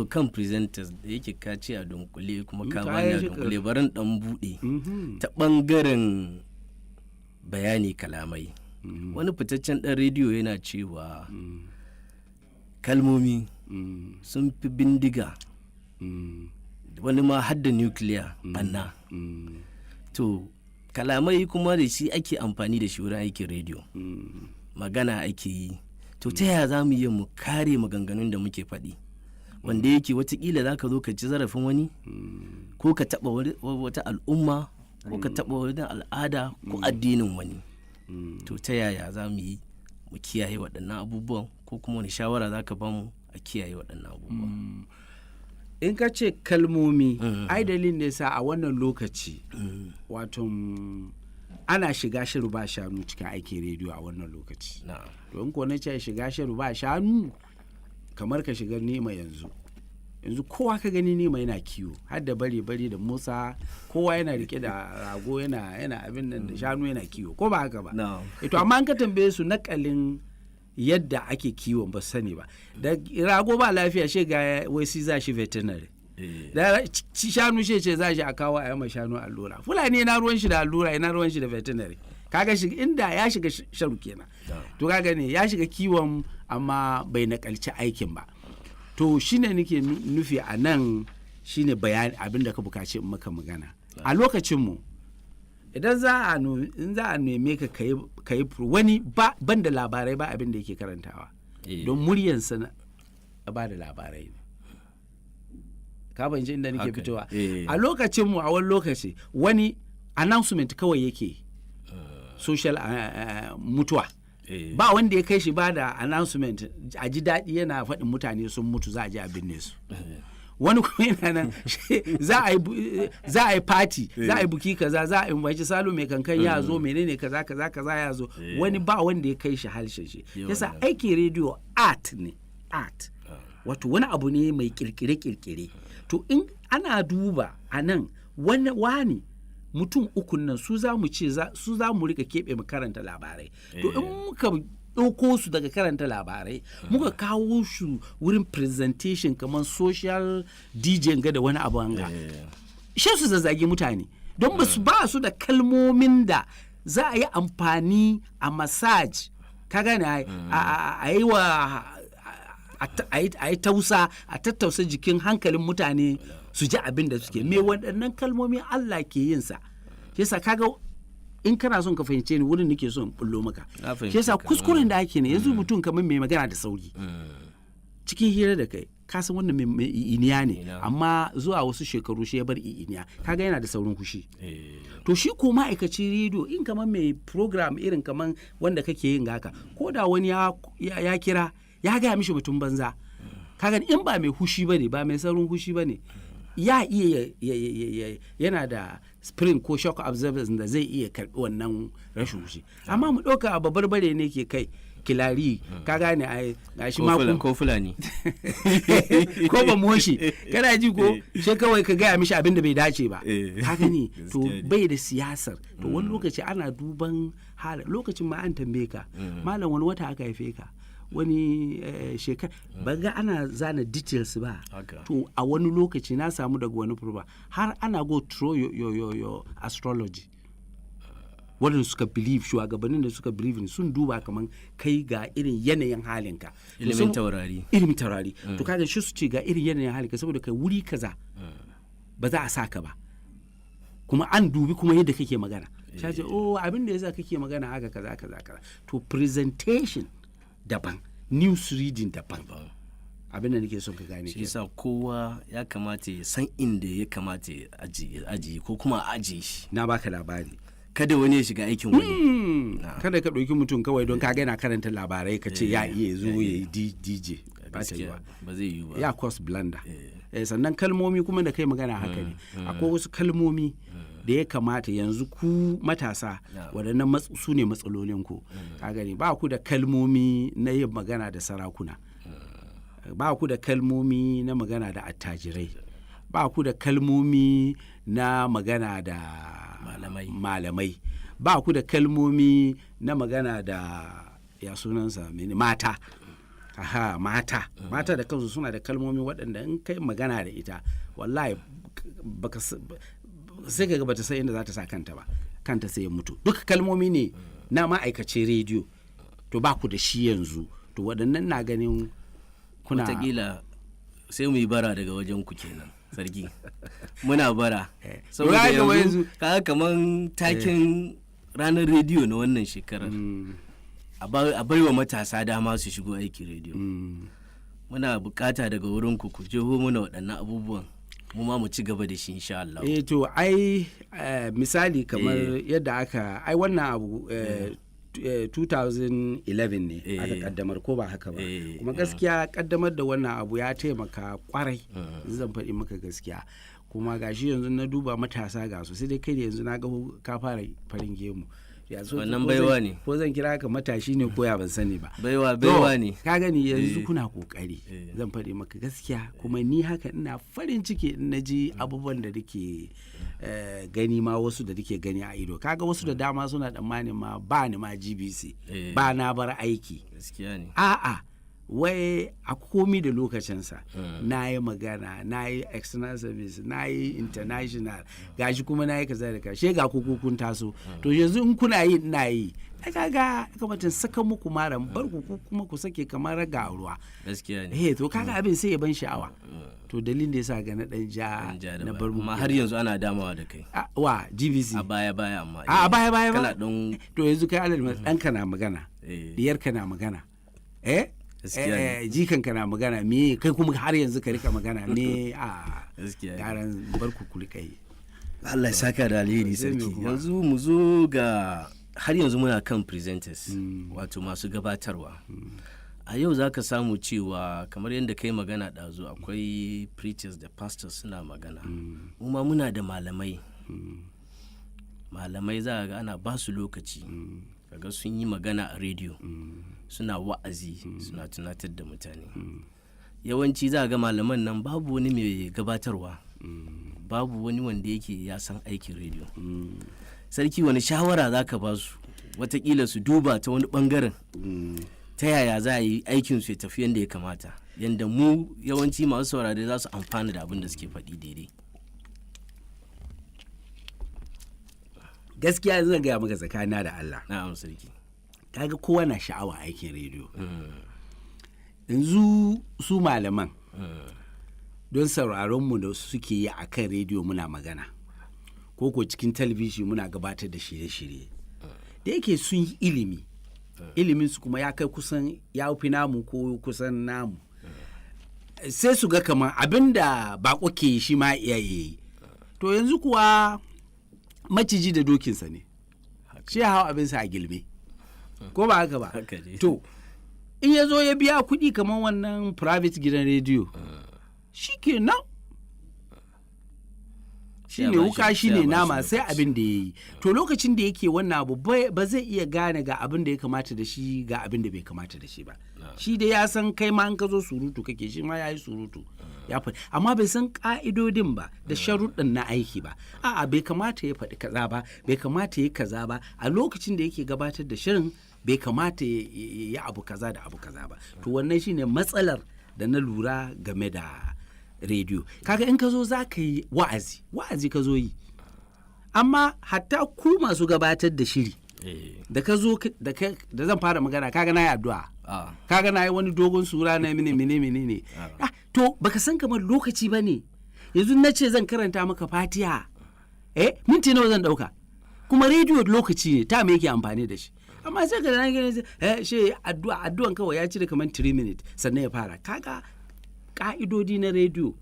Kan presenters da yake ka ce a dunkule kuma ka To bani ai a shi dunkule, barin dan bude ta bangaren bayani kalamai. Wani fitaccen dan rediyo yana cewa kalmomi sun fi bindiga, wani ma hadda nuclear banna. To kalamai kuma da shi ake amfani da shi wurin aikin rediyo, magana ake yi. To ta yaya za mu iya mu kare maganganun da muke faɗi, wanda yake watakila za ka zo ka ci zarafin wani ko ka taɓa wata al'umma ko ka taɓa wani al'ada ko addinin wani? To ta yaya za mu yi mu kiyaye waɗannan abubuwan, ko kuma wani shawara za ka bamu a kiyaye waɗannan abubuwan? In ka ce kalmomi, ai dalilin da yasa a wannan lokaci, wato ana shiga shiru ba shanu cikin aikin rediyo a wannan lokaci. To in ko na ce shiga shiru ba shanu, kamar ka shiga Nima yanzu, yanzu kowa ka gani Nima yana kiwo, har da bare bare da Musa, kowa yana rike da rago, yana abin nan da shanu, yana kiwo, ko ba haka ba? Na'am. To amma an ka tambaye su nakalin yadda ake kiwon, ba su sani ba. Da rago ba lafiya, shi ga wai si za shi veterinary, da shanu shi ce za shi a kawo a yamma shanu allura. Fulani ina ruwan shi da allura? Ina ruwan shi da veterinary? Kaga shi inda ya shiga sharu kenan. To kaga ne ya shiga kiwon amma bai nakalci aikin ba. To shine nake nufi a nan, shine bayani abin da ka bukaci in maka magana. A lokacin mu, idan za a in za a neme ka kayi wani ba ban da labarai ba abin da yake karantawa, don muryansa na ba da labarai ne. Ka fahimci inda nake fitowa? Eh. A lokacin mu, a wani lokaci wani announcement kawai yake, social mutuwa, ba wanda ya kai shi ba da announcement a ji daɗi, yana faɗin mutane sun mutu, za a je a binne su. Wani kuma yana nan, za a yi party, za a yi buki kaza, za a invite Salo mai kankan ya zo, menene, kaza kaza kaza ya zo. Wani ba wanda ya kai shi halshen shi. Yasa aikin rediyo art ne, art, wato wani abu ne mai kirkire kirkire. To in ana duba a nan, wani mutum ukun nan su za mu ce su za mu rika keɓe mu karanta labarai. To in muka ɗauko su daga karanta labarai muka kawo su wurin presentation, kamar social DJ ga da wani abu an ga she su zazzagi mutane, don ba su ba su da kalmomin da za a yi amfani a massage, ka gane ai, a yi wa a yi tausa, a tattausa jikin hankalin mutane su ji abin da suke me. Waɗannan kalmomi Allah ke yin sa. Shi yasa kaga in kana son ka fahimce ni, wurin nake son in bullo maka. Na fahimce Shi yasa ka. kuskuren da ake ne yanzu, mutum kamar mai magana da sauri cikin hira da kai, ka san wannan mai iniya ne. Ina. Amma zuwa wasu shekaru shi ya bar iniya, kaga yana da saurin hushi. To shi ko ma'aikacin rediyo, in kamar mai program irin kamar wanda kake yin haka, ko da wani ya kira ya gaya mishi mutum banza, kaga in ba mai hushi ba ne, ba mai saurin hushi ba ne, ya iya yana da spring ko shock absorbers da zai iya karbi wannan rashin hushi. Amma mu ɗauka a babbar bare ne ke kai kilari, ka gane ai, gashi Ko ma ko Fulani. Ko ba moshi, kana ji ko, sai kawai ka gaya mishi abin da bai dace ba. Ka gani, to Gaskiya ne. bai da siyasar. To wani lokaci ana duban hala lokacin ma. An tambaye ka, malam, wani wata aka haife ka, wani shekara, ba ga ana zana details ba. To a wani lokaci na samu daga wani program, har ana go through your astrology. Waɗanda suka believe, shugabannin da suka believe in, sun duba kaman kai ga irin yanayin halinka. To Ilimin taurari. Ilimin taurari. To kaga shi su ce ga irin yanayin halinka, saboda kai wuri kaza ba za a saka ba. Kuma an dubi kuma yadda kake magana, sai ce, "Oh, abin da yasa kake magana haka, kaza kaza kaza." To presentation daban, news reading daban. Abin da nake son ka gane Shi kenan. yasa kowa ya kamata ya san inda ya kamata ya ajiye ko kuma a ajiye shi. Na baka labari. Kada wani ya shiga aikin wani. Kada ka ɗauki mutum kawai don ka ga yana karanta labarai ka ce ya iya zo ya yi DJ, ba ta Gaskiya yiwa. ba zai yiwu ba. Ya cause blunder. Sannan kalmomi kuma da kai magana, haka ne. Akwai wasu kalmomi da ya kamata yanzu ku matasa, waɗannan su ne matsalolin ku. Ka gani, ba ku da kalmomi na yin magana da sarakuna, ba ku da kalmomi na magana da attajirai, ba ku da kalmomi na magana da Malamai. malamai, ba ku da kalmomi na magana da ya sunansa mene, mata. Aha, mata mata da kansu suna da kalmomi waɗanda in kai magana da ita, wallahi baka sai ka ga bata san inda za ta sa kanta ba, kanta sai ya mutu. Duka kalmomi ne na ma'aikacin rediyo. To ba ku da shi yanzu. To waɗannan na ganin kuna Wataƙila sai mu yi bara daga wajen ku kenan, sarki. Muna bara saboda Ya gaba yanzu kaga kaman taken ranar rediyo na wannan shekarar, a baiwa matasa dama su shigo aikin rediyo. Muna bukata daga wurin ku, ku jeho muna waɗannan abubuwan, mu ma mu ci gaba da shi insha Allah. Eh, to ai misali kamar yadda aka ai wannan abu 2011 ne aka kaddamar, ko ba haka ba? Eh. Kuma gaskiya kaddamar da wannan abu ya taimaka kwarai, zan faɗi maka gaskiya. Kuma gashi yanzu na duba matasa ga su, sai dai kai da yanzu na ga ka fara farin gemu. Ya so- Wannan ko baiwa zan- ne. Ko zan kira ka matashi ne ko ya, ban sani ba. Baiwa, To, baiwa ne. ka gani yanzu kuna kokari, zan faɗi maka gaskiya. Kuma ni haka ina farin ciki in na ji abubuwan da nake gani ma, wasu da nake gani a ido. Kaga wasu da dama suna tsammanin ma ba ni ma GBC, ba na bar aiki. Gaskiya ne. A'a, wai a komi da lokacinsa. Na yi magana, na yi external service, na yi international, gashi kuma na yi kaza da kaza, ga kuku kun taso. To yanzu in kuna yi ina yi, ai kaga ya kamata in saka muku maran bar ku, ku kuma ku sake kamar raga a ruwa. Gaskiya ne. Eh, to kaga abin sai ya ban sha'awa. To dalilin da yasa ga na dan ja An ja da na baya. bar muku. Amma har yanzu ana damawa da kai. Wa GBC? A baya baya amma. A baya baya ba. Kana dan To yanzu kai alal ɗanka na magana, diyarka na magana, eh. Gaskiya ne. Jikanka na magana, me kai kuma har yanzu ka rika magana me a Gaskiya ne. garan bar ku ku rika yi. Allah ya saka da alheri, Sai me sarki. kuma? Yanzu mu zo ga, har yanzu muna kan presenters, wato masu gabatarwa. A yau za ka samu cewa kamar yadda kai magana ɗazu, akwai preachers da pastors suna magana. Mu ma muna da malamai. Malamai za a ga ana ba su lokaci, kaga sun yi magana a rediyo, suna wa'azi, suna tunatar da mutane. Yawanci za a ga malaman nan babu wani mai gabatarwa, babu wani wanda yake ya san aikin rediyo. Sarki, wani shawara za ka ba su, watakila su duba ta wani bangaren, ta yaya za a yi aikin su ya tafi yadda ya kamata, yadda mu yawanci masu saurare za su amfana da abin da suke faɗi daidai? Gaskiya zan gaya maka tsakanina da Allah. Na'am, sarki. Kaga kowa na sha'awa aikin rediyo. Yanzu su malaman, don sauraron mu da suke yi a kan rediyo muna magana, ko ko cikin talabijin muna gabatar da shirye-shirye, da yake sun yi ilimi, ilimin su kuma ya kai kusan ya fi namu ko kusan namu, sai su ga kamar abin da bako ke yi shi ma iya yi. To yanzu kuwa maciji da dokinsa ne, shi ya hau abinsa a gilme, ko ba haka ba? Haka ne. To in ya zo ya biya kuɗi kamar wannan private gidan rediyo, shi ke nan shi Sai a ne bashi- wuka shi sai a ne bashi nama, sai lokaci. abin da ya yi. To lokacin da yake wannan abu ba zai iya gane ga abin da ya kamata da shi, ga abin da bai kamata da shi ba. Shi dai ya san kai ma in ka zo surutu kake, shi ma ya yi surutu ya faɗi, amma bai san ka'idodin ba da sharuɗin na aiki ba. A'a, bai kamata ya faɗi kaza ba, bai kamata ya yi kaza ba a lokacin da yake gabatar da shirin, bai kamata ya yi abu kaza da abu kaza ba. To wannan shine matsalar da na lura game da rediyo. Kaga in ka zo za ka yi wa'azi, wa'azi ka zo yi, amma hatta ku masu gabatar da shiri, da ka zo da zan fara magana, kaga na yi addu'a, kaga na yi wani dogon sura na mene mene mene ne. To baka san kamar lokaci ba ne. Yanzu na ce zan karanta maka Fatiha, minti nawa zan dauka? Kuma rediyo lokaci ne ta me yake amfani da shi. Amma sai ka na gani she addu'a, addu'an kawai ya cire kamar 3 minutes sannan ya fara. Kaga ka'idodi na rediyo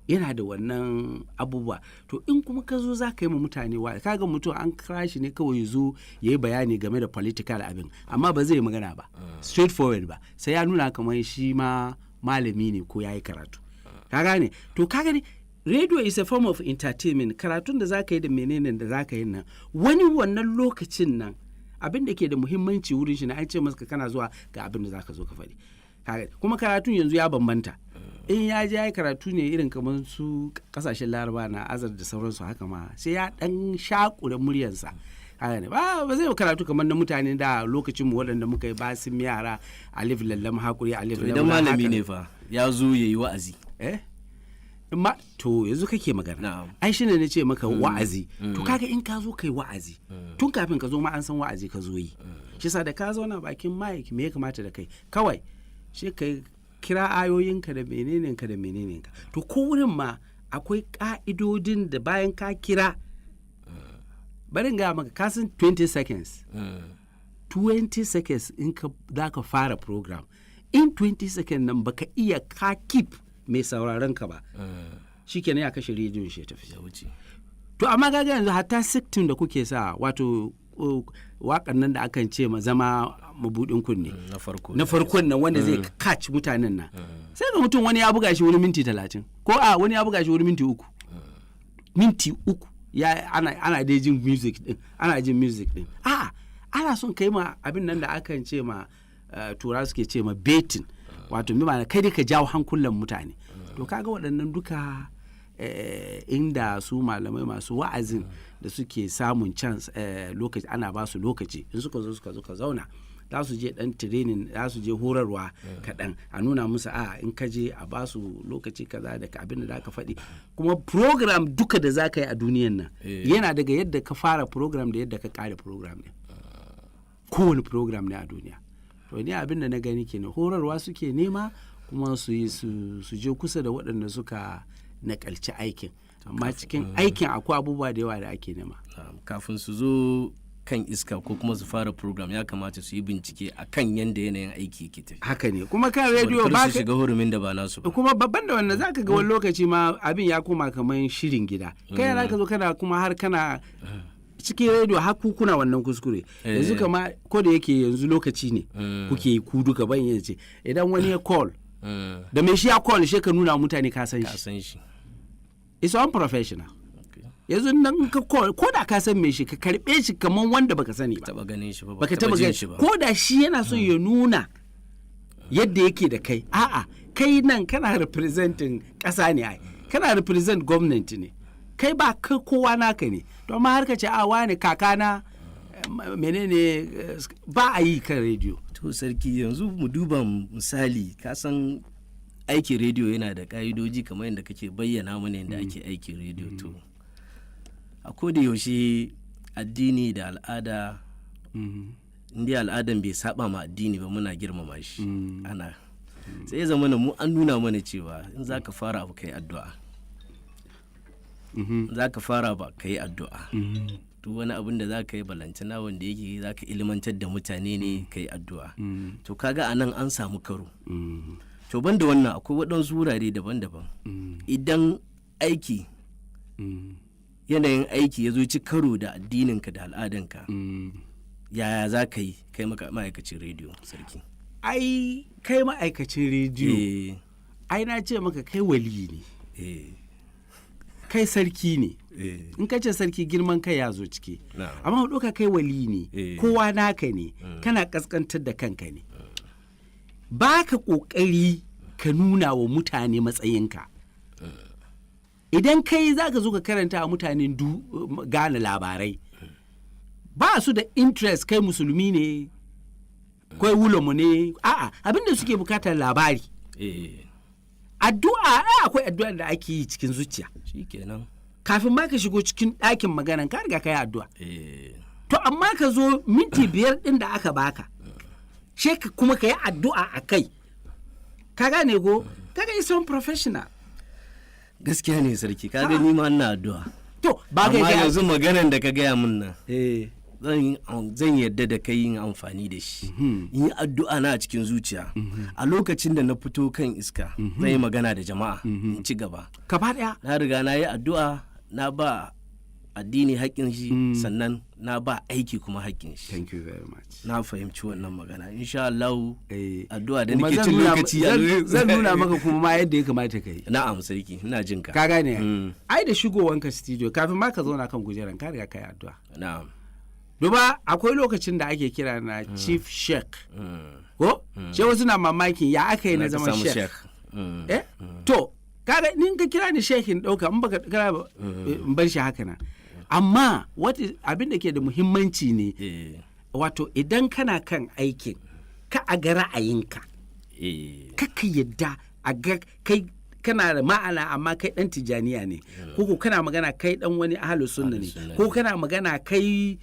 yana da wannan abubuwa. To in kuma ka zo za ka yi ma mutane wa, kaga mutum an kira shi ne kawai ya zo ya yi bayani game da political abin, amma ba zai yi magana ba straightforward ba, sai ya nuna kamar shi ma malami ne ko ya yi karatu, ka gane? To ka gane radio is a form of entertainment. Karatun da za ka yi da menene da za ka yi nan, wani wannan lokacin nan abin da ke da muhimmanci wurin shi na an ce masa kana zuwa ga abin da za ka zo ka faɗi. Ka gane? Kuma karatun yanzu ya bambanta. In ya je ya yi karatu ne irin kamar su kasashen Laraba na Azar da sauransu haka ma, sai ya dan shakure muryarsa. Haka ne, ba zai karatu kamar na mutane da lokacin mu waɗanda muka yi basin yara, alif lallam hakuri, alif To lam idan ra, malami haka. ne fa ya zo ya yi wa'azi? Eh, ma to yanzu kake magana. Na'am. Ai shine na ce maka wa'azi. To kaga in ka zo kai wa'azi, tun kafin ka zo ma an san wa'azi ka zo yi. Shi sa da ka zauna bakin mic, me ya kamata da kai? Kawai shi kai kira ayoyinka da menenenka da menenenka. To ko wurin ma akwai ka'idodin da bayan ka kira, bari in gaya maka, ka san 20 seconds, 20 seconds in ka za ka fara program, in 20 seconds nan baka iya ka keep mai sauraron ka ba, shikenan, ya kashe rediyon shi ya tafi. Ya wuce. To amma kaga yanzu hatta siktin da kuke sa, wato waƙan nan da akan ce ma zama mabudin kunne Na farko. Na farkon nan wanda zai catch mutanen nan, sai ga mutum wani ya buga shi wani minti 30, ko a wani ya buga shi wani minti 3, minti 3 ya ana dai jin music din, ana jin music din. A ana son kai ma abin nan da akan ce ma tura suke ce ma baiting, wato bi ma'ana kai dai ka jawo hankulan mutane. To kaga waɗannan duka, inda su malamai masu wa'azin da suke samun chance, lokaci, ana ba su lokaci, in suka zo suka zo ka zauna, za su je dan training, za su je horarwa kaɗan, a nuna musu a in ka je a ba su lokaci kaza da abin da za ka faɗi. Kuma program duka da za ka yi a duniyan nan yana daga yadda ka fara program da yadda ka kare program ne, kowane program ne a duniya. To ni abin da na gani kenan, horarwa suke nema, kuma su yi su je kusa da waɗanda suka nakalci aikin. Amma cikin aikin akwai abubuwa da yawa da ake nema. Na'am, kafin su zo kan iska ko kuma su fara program, ya kamata su yi bincike a kan yadda yanayin aiki yake tafi. Haka ne, kuma kan rediyo kar ba su shiga hurumin da ba nasu ba. Kuma babban da wannan, zaka ga wani lokaci ma abin ya koma kamar shirin gida. Kai yana ka zo kana kuma har kana cikin rediyo har ku kuna wannan kuskure. Yanzu kama ko da yake yanzu lokaci ne kuke yi ku duka, ban iya ce idan wani ya call da mai shi ya call, shi ka nuna mutane ka san Ka shi. san shi. It's unprofessional. Yanzu nan in ka call, ko da ka san mai shi, ka karbe shi kamar wanda baka sani ba. Taba ganin shi ba. Baka taba jin gani shi ba. Ko da shi yana son ya nuna yadda yake da kai, a'a, kai nan kana representing ƙasa ne, ai kana represent gwamnati ne, kai ba kai kowa naka ne. To amma har ka ce a wani kakana, menene, ba a yi kan rediyo. To sarki, yanzu mu duba misali, ka san aikin rediyo yana da ka'idoji kamar yadda kake bayyana mana yadda ake aikin rediyo. To a koda yaushe addini da al'ada, inda al'adan bai saba ma addini ba, muna girmama shi. Ana sai ya zama mu an nuna mana cewa in za ka fara abu, kai addu'a. In za ka fara ba, ka yi addu'a. Duk wani abin da za ka yi, balantana wanda yake za ka ilimantar da mutane ne, ka yi addu'a. To kaga a nan an samu karo. To ban da wannan, akwai waɗansu wurare daban-daban idan aiki, yanayin aiki ya zo ci karo da addininka da al'adanka, yaya za ka yi kai ma'aikacin rediyo, sarki? Ai kai ma'aikacin rediyo, ai na ce maka kai wali ne, kai sarki ne. In ka ce sarki, girman kai ya zo ciki. Amma ɗauka kai wali ne, kowa naka ne, kana kaskantar da kanka ne, ba ka ƙoƙari ka nuna wa mutane matsayinka. Idan kai za ka zo ka karanta wa mutanen gane labarai, ba su da interest kai musulmi ne, kai wulomu ne, a'a, abinda suke bukatar labari. Addu'a, ai akwai addu'a da ake yi cikin zuciya. Shikenan. Kafin ma ka shigo cikin ɗakin maganan, ka riga ka yi addu'a. To amma ka zo minti 5 ɗin da aka baka, she ka kuma ka yi addu'a a kai, ka gane ko? Kaga is unprofessional. Gaskiya ne sarki, ka ga ni ma ina addu'a. To ba kai Amma kai yanzu maganan da ka gaya min nan, zan yarda da kai yin amfani da shi, in yi addu'a na a cikin zuciya. A lokacin da na fito kan iska zan yi magana da jama'a, in ci gaba. Gaba ɗaya. Na riga na yi addu'a, na ba addini haƙƙin shi, sannan na ba aiki kuma haƙƙin shi. Thank you very much. Na fahimci wannan magana, insha Allah. Addu'a da Kuma nake zan cin lokaci zan nuna maka kuma ma yadda ya kamata ka yi. Na'am sarki, ina jin ka. Ka gane, ai da shigowanka studio, kafin ma ka zauna kan kujeran, ka riga ka yi addu'a. Duba, akwai lokacin da ake kira na Chief Sheikh, ko she wasu na mamakin ya aka yi na Na ka zama samu sheikh. sheikh. Eh, to kaga ni in ka kira ni sheikh in dauka, in baka kira ba in bar shi haka nan. Amma abin da ke da muhimmanci ne, wato idan kana kan aikin ka, a ga ra'ayinka, ka yadda a ga kai kana da ma'ana amma kai dan Tijaniya ne, ko kana magana kai dan wani Ahlus Sunna ne, ko kana magana kai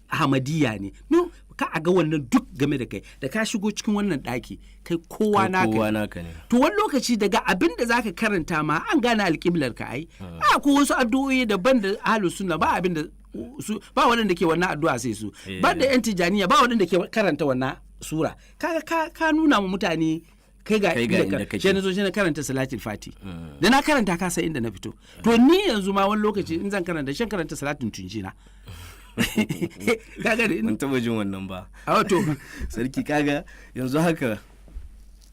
Ahmadiyya ne. No, ka a ga wannan duk game da kai. Da ka shigo cikin wannan daki, kai kowa naka ne. To wani lokaci daga abin da zaka karanta ma an gane alƙiblar ka. Ai a ko wasu addu'o'i daban da Ahlus Sunna ba, abin da su ba waɗanda ke wannan addu'a sai su, ba da yan Tijaniya ba waɗanda ke karanta wannan sura. Kaga ka nuna ma mutane kai ga inda ka na zo shi na karanta Salatul Fati, da na karanta ka san inda na fito. To ni yanzu ma wani lokaci in zan karanta shan karanta salatin tunjina. Kaga da ban taba jin wannan ba. A to. Sarki, kaga yanzu haka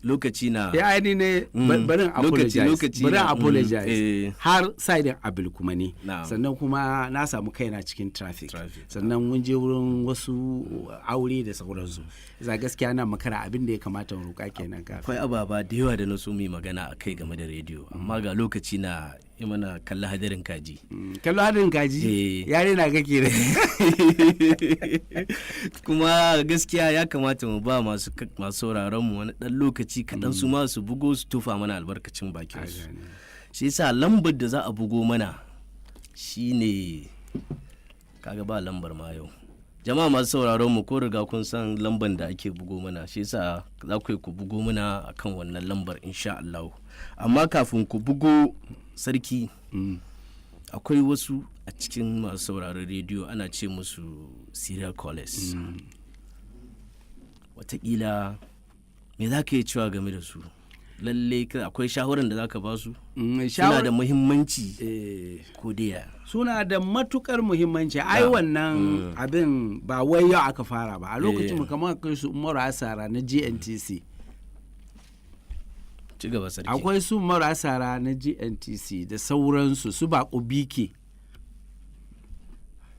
lokaci na ya aini ne, barin apologize, barin apologize har side abil kuma ne. Sannan kuma na samu kaina cikin traffic, sannan mun je wurin wasu aure da sauransu, za gaskiya na makara. Abin da ya kamata mu roƙa kenan kafin. Akwai ababa da yawa da na so mu yi magana a kai game da rediyo, amma ga lokaci na yi mana kalli hadarin kaji. Kallo hadarin kaji, yare na kake da Kuma gaskiya ya kamata mu ba masu sauraron mu wani dan lokaci kaɗan, su ma su bugo su tufa mana albarkacin bakin su. Shi yasa lambar da za a bugo mana shine, kaga ba lambar ma yau. Jama'a masu sauraron mu, ko riga kun san lambar da ake bugo mana, shi yasa za ku yi ku bugo mana akan wannan lambar insha Allah. Amma kafin ku bugo, sarki, akwai wasu a cikin masu sauraron rediyo ana ce musu serial callers. Watakila me za ka yi cewa game da su? Lalle akwai shawaran da za ka ba su? Suna da muhimmanci ko dai? Suna da matukar muhimmanci. Ai wannan abin ba wai yau aka fara ba. A lokacin mu kamar kai su Umaru Asara na GNTC. Ci gaba, sarki. Akwai su Umaru Asara na GNTC da sauransu, su Baƙo Bike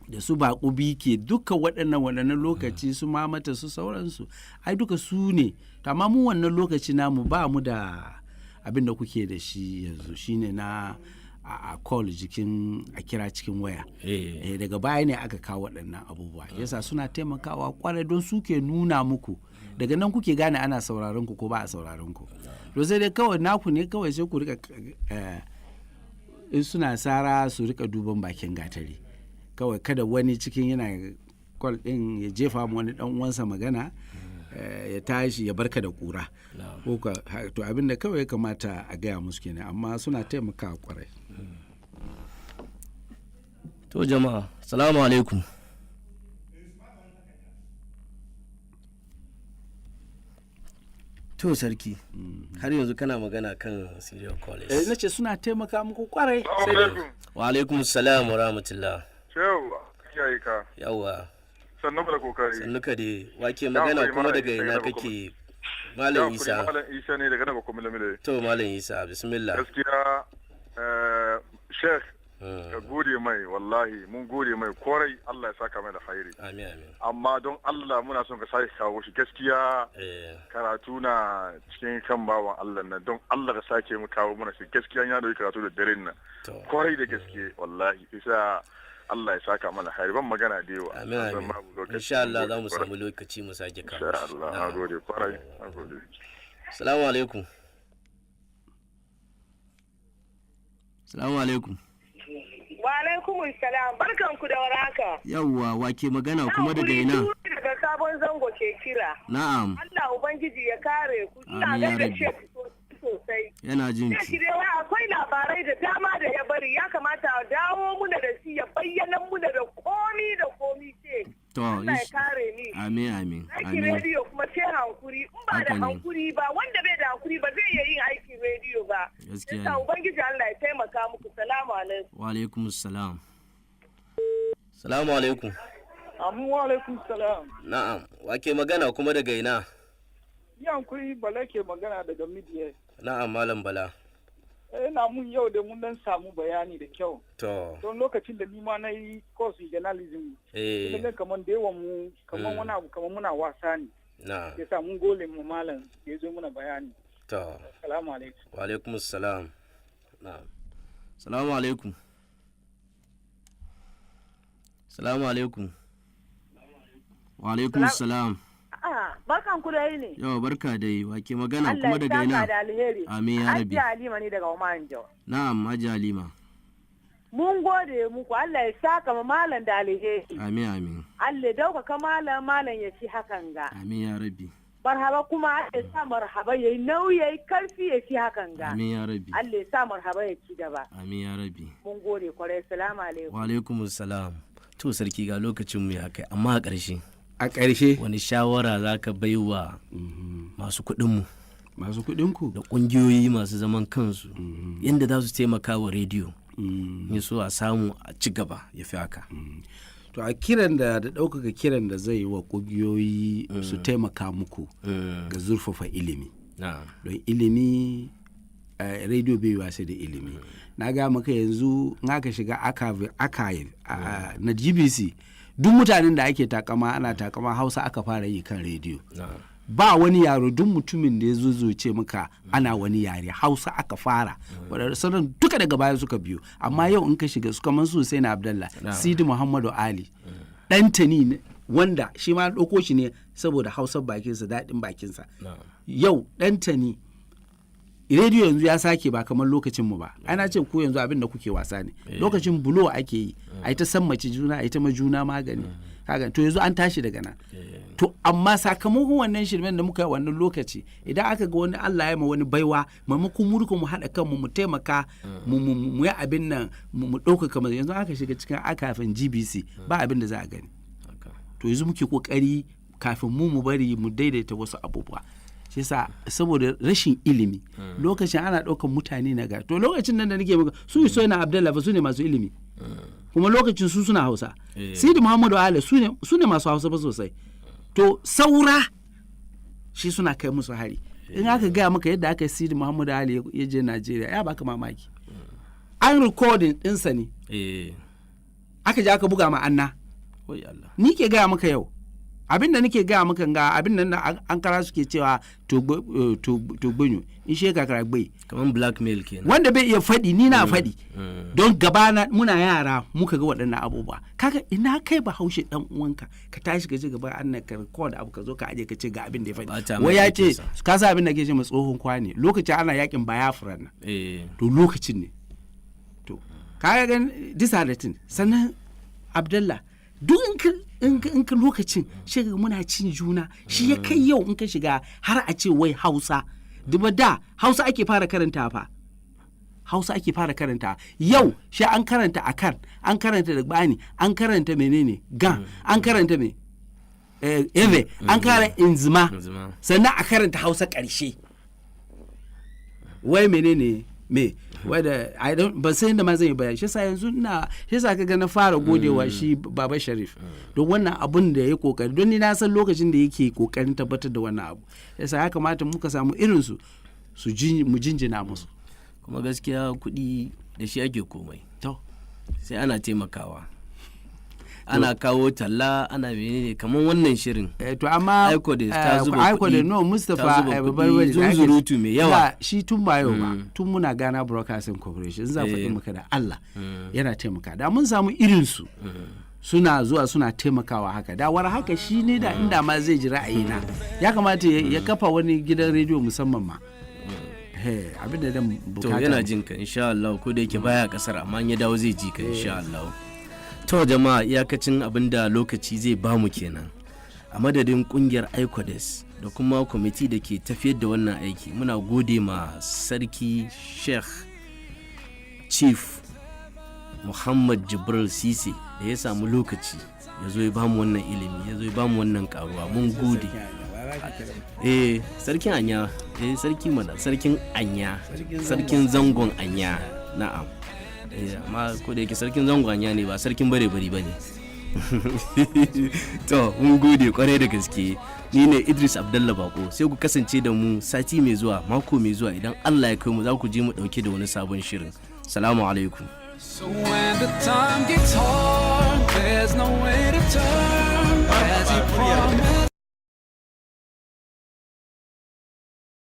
da su Baƙo Bike, duka waɗannan lokaci su mamata su sauransu, ai duka su ne. Amma mu wannan lokaci namu ba mu da abin da kuke da shi yanzu, shine na a call jikin a kira cikin waya. Daga baya ne aka kawo waɗannan abubuwa. Yasa suna taimakawa kwarai, don suke nuna muku, daga nan kuke gane ana sauraron ku ko ba a sauraron ku. To sai dai kawai naku ne kawai sai ku rika in suna sara su rika duban bakin gatari kawai, kada wani cikin yana call din ya jefa mu wani dan uwansa magana, ya tashi ya barka da kura. Ko to abin da kawai ya kamata a gaya musu kenan, amma suna taimakawa kwarai. To jama'a, salamu alaikum. To sarki, har yanzu kana magana kan serial callers. Eh, nace suna taimaka muku kwarai. Wa alaikum salam wa rahmatullah. Yawwa, kiyaye ka. Yawwa. Sannu da kokari. Sannu ka dai. Wake magana kuma daga ina kake? Malam Isa. Malam Isa ne daga nan Bakwai Mile. To Malam Isa, bismillah. Gaskiya Sheikh, ka gode mai, wallahi mun gode mai kwarai, Allah ya saka mai da khairi. Amin, amin. Amma don Allah muna son ka sake kawo shi, gaskiya karatu na cikin kan bawan Allah nan, don Allah ka sake mu kawo mana shi. Gaskiya ya dauki karatu da daren nan. Kwarai da gaske, wallahi isa Allah ya saka mana khairi, ban magana da yawa. Amin, amin. Insha Allah za mu samu lokaci mu sake kawo. Insha Allah, nagode kwarai, nagode. Assalamu alaikum. Assalamu alaikum. Wa alaikum salam. Barkanku da warhaka. Yawwa, wake magana kuma daga ina? Daga Sabon Zango ke kira. Na'am. Allah Ubangiji ya kare ku. Ina gaida Sheikh sosai. Yana jin ki. Akwai labarai da dama da ya bari, ya kamata a dawo muna da shi, ya bayyana muna da komi da komi ce. To, Allah ya kare ni. Amin, amin. Aikin rediyo kuma sai hankuri. In ba da hankuri ba, wanda bai da hankuri ba zai iya yin aikin rediyo ba. Gaskiya. Yasa Ubangiji Allah ya taimaka muku. Salamu alaikum. Wa alaikum salam. Salamu alaikum. Amin wa alaikum salam. Na'am, wake magana kuma daga ina? Yi hankuri, Bala ke magana daga Midiya. Na'am, Malam Bala. Ina mun yau da mun dan samu bayani da kyau. To. Don lokacin da nima na yi course in journalism. Eh. Ina kamar da yawan mu kamar wani abu kamar muna wasa ne. Na. Yasa mun gole mu malam ya zo muna bayani. To. Assalamu alaikum. Wa alaikum salam. Na'am. Salamu alaikum. Salamu alaikum. Wa alaikum salam. Barkan ku da yini. Yawa, barka dai. Wa ke magana Allah kuma ya daga saka ina? da alheri. Amin ya rabi. Hajiya Halima ne daga Oman Jau. Na'am, Hajiya Halima. Mun gode muku, Allah ya saka ma malam da alheri. Amin, amin. Allah ya daukaka malam, malam ya ci hakan ga. Amin ya rabi. Marhaba kuma Allah ya sa marhaba yayi nauyi, yayi karfi, ya ci hakan ga. Amin ya rabi. Allah ya sa marhaba ya ci gaba. Amin ya rabi. Mun gode kwarai. Salamu alaikum. Wa alaikum salam. To sarki, ga lokacin mu ya kai, amma a ƙarshe A ƙarshe. wani shawara za ka bai wa masu kuɗinmu Masu kuɗinku da ƙungiyoyi masu zaman kansu yadda za su taimaka wa rediyo in so a samu a ci gaba ya fi haka? To, a kiran da ɗaukaka kiran da zai yi wa ƙungiyoyi su taimaka muku ga zurfafa ilimi, don ilimi, rediyo bai yiwa sai da ilimi. Na ga maka yanzu in aka shiga archive na GBC, duk mutanen da ake takama, ana takama Hausa aka fara yi kan rediyo, ba wani yaro. Duk mutumin da ya zo ce maka ana wani yare, Hausa aka fara. Waɗanda sauran duka daga baya suka biyo. Amma yau in ka shiga su, kamar su sai na Abdallah, Sidi Muhammadu Ali Ɗantani ne, wanda shi ma an ɗauko shi ne saboda Hausar bakinsa, daɗin bakinsa. Yau Ɗantani, rediyo yanzu ya sake, ba kamar lokacin mu ba. Ana ce ku yanzu abin da kuke wasa ne. Lokacin bulo ake yi, a yi ta sammace juna, a yi ta ma juna magani. Kaga, to yanzu an tashi daga nan. To amma sakamakon wannan shirmen da muka yi wannan lokaci, idan aka ga wani Allah ya ma wani baiwa, maimakon mu duka mu haɗa kanmu mu taimaka mu yi abin nan, mu ɗaukaka mu. Yanzu aka shiga cikin akafin GBC, ba abin da za a gani. To yanzu muke kokari kafin mu bari mu daidaita wasu abubuwa. Shi yasa saboda rashin ilimi lokacin ana ɗaukan mutane na ga. To lokacin nan da nake maka, su iso na Abdullahi fa su ne masu ilimi, kuma lokacin su suna Hausa. Sidi Muhammadu Ali su ne masu Hausa ba sosai. To saura shi suna kai musu hari. In aka gaya maka yadda aka yi Sidi Muhammadu Ali ya je Najeriya, ya baka mamaki. An recording ɗinsa ne, aka je aka buga ma anna. Wai Allah. Ni ke gaya maka yau, abin da nake gaya maka, ga abin nan da an kara suke cewa togbenyo in she kakara gbe. Kamar blackmail kenan. Wanda bai iya faɗi, ni na faɗi don gabana. Muna yara muka ga waɗannan abubuwa. Kaga ina kai Bahaushe dan uwanka, ka tashi ka je gaban annan ka record abu, ka zo ka aje, ka ce ga abin da ya Bata faɗi. mai Wai ya ce aikinsa. ka sa abin da ke ce ma tsohon kwane lokacin ana yakin Biafra nan. To lokacin ne. To kaga gan, these are the thing. Sannan Abdallah, duk in ka lokacin shi ga muna cin juna. Shi ya kai yau in ka shiga har a ce wai Hausa duba, da Hausa ake fara karanta fa, Hausa ake fara karanta. Yau shi an karanta akan, an karanta da bani, an karanta menene gan, an karanta me eve, an karanta inzima. Inzima. Sannan a karanta Hausa ƙarshe. Wai menene me wai da I don't, ban san yadda ma zan yi bayani. Shi yasa yanzu ina, shi yasa kaga na fara godewa shi Baba Sharif don wannan abun da ya kokari, don ni na san lokacin da yake kokarin tabbatar da wannan abu. Yasa ya kamata muka samu irin su su mu jinjina musu. Kuma gaskiya kuɗi da shi ake komai. To sai ana taimakawa, ana kawo talla, ana menene, kamar wannan shirin. To amma Icodes ta zuba Icodes, kuɗi, no ta Mustapha, zuba kuɗi, Barbari da ake- zunzurutu mai yawa. Da, shi tun ba yau ba, tun muna Ghana Broadcasting Corporation za faɗi maka da Allah yana taimaka. Da mun samu irin su suna zuwa suna taimakawa haka, da war haka shi ne da inda ma zai ji ra'ayina, ya kamata ya kafa wani gidan rediyo musamman ma. Abin da dan To bukata. yana jin ka insha Allah, ko da yake baya kasar, amma in ya dawo zai ji ka insha Allah. To jama'a, iyakacin abin da lokaci zai bamu kenan. A madadin kungiyar ICODES da kuma kwamiti da ke tafiyar da wannan aiki, muna gode ma Sarki Sheikh Chief Muhammad Jibril Sise da ya samu lokaci ya zo ya bamu wannan ilimi, ya zo ya bamu wannan karuwa. Mun gode. Sarkin Anya, sarki mana, sarkin Anya, sarkin zangon Anya. Na'am, amma ko da yake sarkin zangon Anya ne, ba sarkin bare bari bane. To mun gode kwarai da gaske. Ni ne Idris Abdallah Bako. Sai ku kasance da mu sati mai zuwa, mako mai zuwa, idan Allah ya kai mu, za ku je mu dauke da wani sabon shirin. Salamu alaikum. So when the time gets hard, there's no way to turn. As he promised.